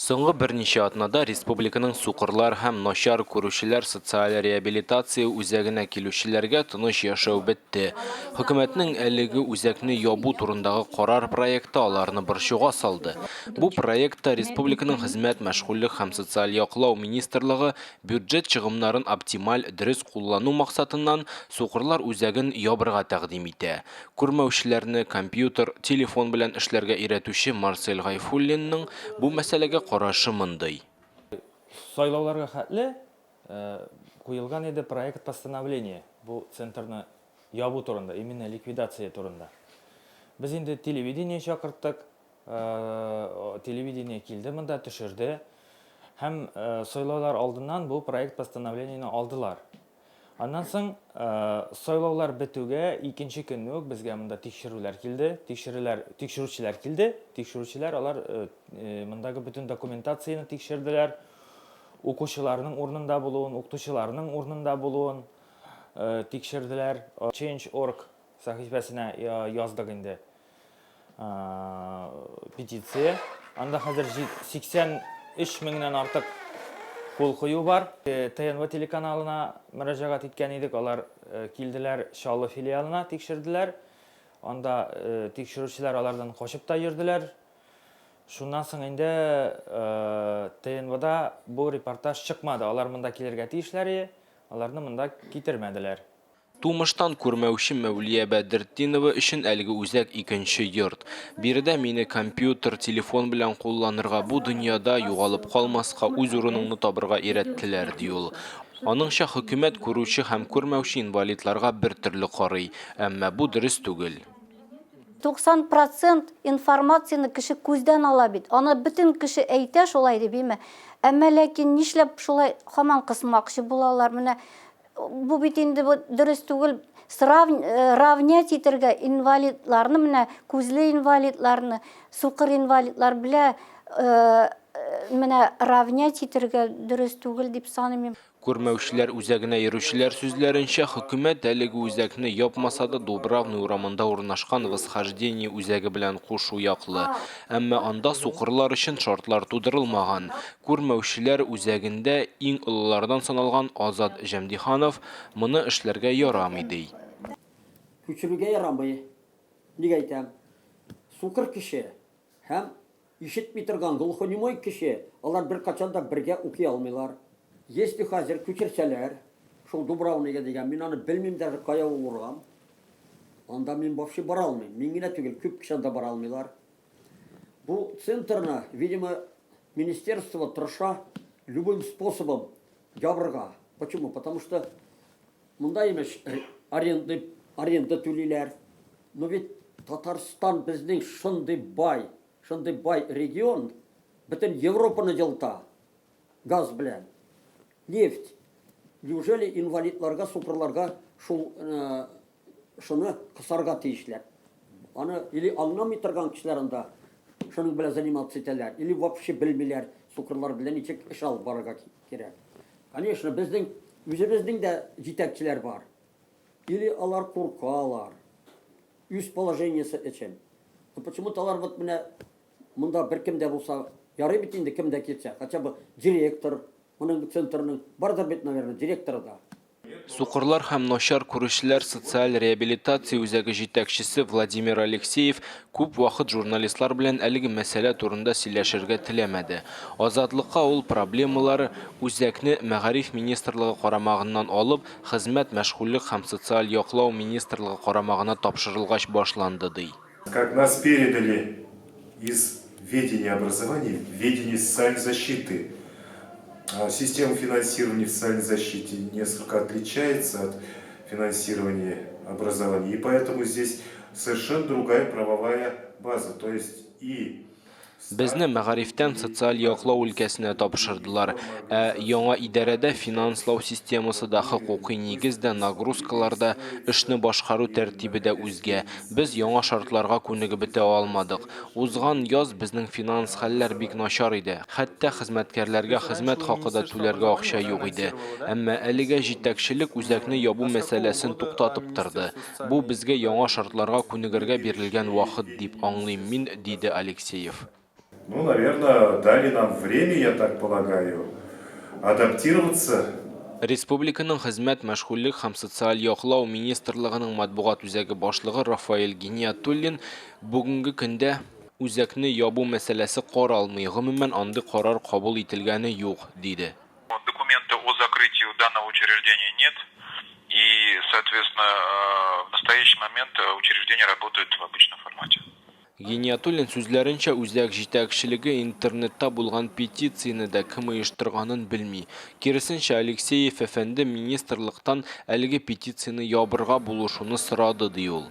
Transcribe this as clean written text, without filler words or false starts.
Соңгы берничә атнада республиканың сукырлар һәм начар күрүчеләр социаль реабилитация үзәгенә килүчеләргә тыныч яшәү бетте. Хөкүмәтнең әлеге үзәкне ябу турындагы карар проекты аларны борчуга салды. Бу проектта республиканың Хезмәт, мәшгульлек һәм социаль яклау министрлыгы бюджет чыгымнарын оптималь дөрес куллану максатыннан сукырлар үзәген ябырга тәкъдим итә. Күрмәүчеләрне компьютер, телефон белән эшләргә өйрәтүче Марсель Гайфуллинның бу мәсьәләгә карашы мондый. Сайлауларга хәтле куелган иде проект постановления бу центрны ябу турында, именно ликвидация турында. Без инде телевидение чакырттык, телевидение килде монда, төшерде. Һәм сайлаулар алдыннан бу проект постановлениене алдылар. Аннан соң сайлаулар бетүгә икенче көнне үк безгә монда тикшерүләр килде, тикшерүләр, тикшерүчеләр килде. Тикшерүчеләр алар мондагы бөтен документацияне тикшерделәр. Укучыларның урынында булуын, укытучыларның урынында булуын тикшерделәр. Change.org сәхифәсенә яздык инде. Петиция. Анда хәзер 83 меңнән артык кул кую бар. ТНВ телеканалына мөрәҗәгать иткән идек. Алар килделәр Чаллы филиалына, тикшерделәр. Анда тикшерүчеләр алардан качып та йөрделәр. Шуннан соң инде ТНВда бу репортаж чыкмады. Алар монда килергә тиешләр иде, аларны монда китермәделәр. Тумыштан күрмәүче Мәүлия Бәдертдинова өчен әлеге үзәк икенче йорт. Биредә мине компьютер, телефон белән кулланырга, бу дөньяда югалып калмаска, үз урыныңны табырга өйрәттеләр, ди ул. Аныңча, хөкүмәт күрүче һәм күрмәүче инвалидларга бер төрле карый. Әмма бу дөрес түгел. 90 процент информацияне кеше күздән ала бит. Аны бөтен кеше әйтә шулай дип, име. Әмма ләкин нишләп шулай һаман кысмакчы булалар? Менә Бу бит инде бу дөрес түгел. Срав, э, равнять итергә инвалидларны, менә күзле инвалидларны, сукыр инвалидлар белә э, менә равнять итергә дөрес түгел дип саныйм мин. Күрмәүчеләр үзәгенә йөрүчеләр сүзләренчә, хөкүмәт әлеге үзәкне япмаса да Дубравный урамында урнашкан Восхождение үзәге белән кушу яклы. Әмма анда сукырлар өчен шартлар тудырылмаган. Күрмәүчеләр үзәгендә иң олылардан саналган Азат Җәмдиханов моны эшләргә ярамый, ди. Күчерергә ярамый. Ник әйтәм? Сукыр кеше һәм ишетми торган глухонемой кеше, алар беркайчан да бергә укый алмыйлар. Если хәзер күчерсәләр, шул Дубравныйга дигән, мин аны белмим даже кая ул урам, анда мин вообще бара алмыйм. Мин генә түгел, күп кеше анда бара алмыйлар. Бу центрны, видимо, министерство тырыша любым способом ябырга. Почему? Потому что монда имеш аренды, аренда түлиләр. Но ведь Татарстан безнең шундый бай, шундый бай регион, бөтен Европаны җылыта газ белән. Нефть. Неужели инвалидларга, сукырларга шул э, шуны кысарга тиешләр. Аны или аңламый торган кешеләр анда шуның белән заниматься итәләр, или вообще белмиләр, сукырлар белән ничек эш алып барырга кирәк. Конечно, безнең үзебезнең дә җитәкчеләр бар. Или алар куркалар үз положениесе өчен. Но почему-то алар вот менә монда беркем дә булса, ярый бит инде кем дә килсә, хотя бы директор, моның центрның бардыр бит, наверное, директоры да. Сукырлар һәм начар күрүчеләр социаль реабилитация үзәге җитәкчесе Владимир Алексеев күп вакыт журналистлар белән әлеге мәсьәлә турында сөйләшергә теләмәде. Азатлыкка ул проблемалар үзәкне Мәгариф министрлыгы карамагыннан алып, Хезмәт, мәшгульлек һәм социаль яклау министрлыгы карамагына тапшырылгач башланды, ди. Как нас передали из ведения образования в ведение социальной защиты. Система финансирования в социальной защите несколько отличается от финансирования образования, и поэтому здесь совершенно другая правовая база. То есть и Безне мәгарифтән социаль яклау өлкәсенә тапшырдылар. Ә яңа идарәдә финанслау системасы да, хокукый нигез дә, нагрузкалар да, эшне башкару тәртибе дә үзгә. Без яңа шартларга күнегеп бетә алмадык. Узган яз безнең финанс хәлләр бик начар иде. Хәтта хезмәткәрләргә хезмәт хакы да түләргә акча юк иде. Әмма әлегә җитәкчелек үзәкне ябу мәсьәләсен туктатып торды. Бу безгә яңа шартларга күнегергә бирелгән вакыт дип аңлыйм мин, диде Алексеев. Ну, наверное, дали нам время, я так полагаю, адаптироваться. Республиканың Хезмәт, мәшгульлек һәм социаль яклау министрлыгының матбугат үзәге башлыгы Рафаэль Гиниятуллин бүгенге көндә үзәкне ябу мәсьәләсе каралмый, гомумән, андый карар кабул ителгәне юк, диде. Документа о закрытии данного учреждения нет и, соответственно, в настоящий момент учреждение работает в обычном формате. Гиниятуллин сүзләренчә, үзәк җитәкчелеге интернетта булган петицияне дә кем оештырганын белми. Киресенчә, Алексеев әфәнде министрлыктан әлеге петицияне ябырга булышуны сорады, ди ул.